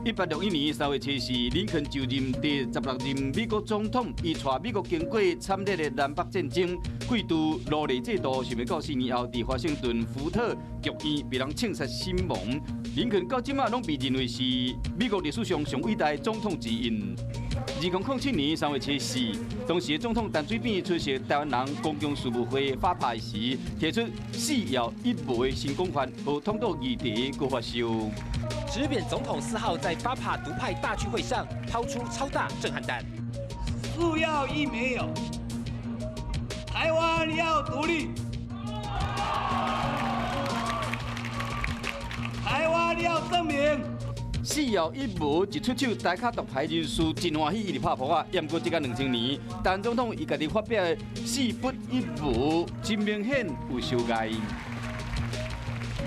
1861年3月7日，林肯就任第16任美國總統，伊帶美國經過慘烈的南北戰爭，廢除奴隸制度，想袂到4年後，佇華盛頓福特劇院被人槍殺身亡。林肯到這馬攏被認為是美國歷史上上偉大的總統之一。2007年3月7日，當時的總統陳水扁出席台灣人公共事務會發牌時，提出四要一無的新講法，予統獨議題閣發燒。直扁總統4號在發帕獨派大聚會上拋出超大震撼彈。四要一沒有，台灣要獨立，台灣要正名。四要一無一出手，台卡獨派人士真歡喜，伊就拍噗仔。毋過這個2000年，陳總統伊家己發表的四不一無，真明顯有修改。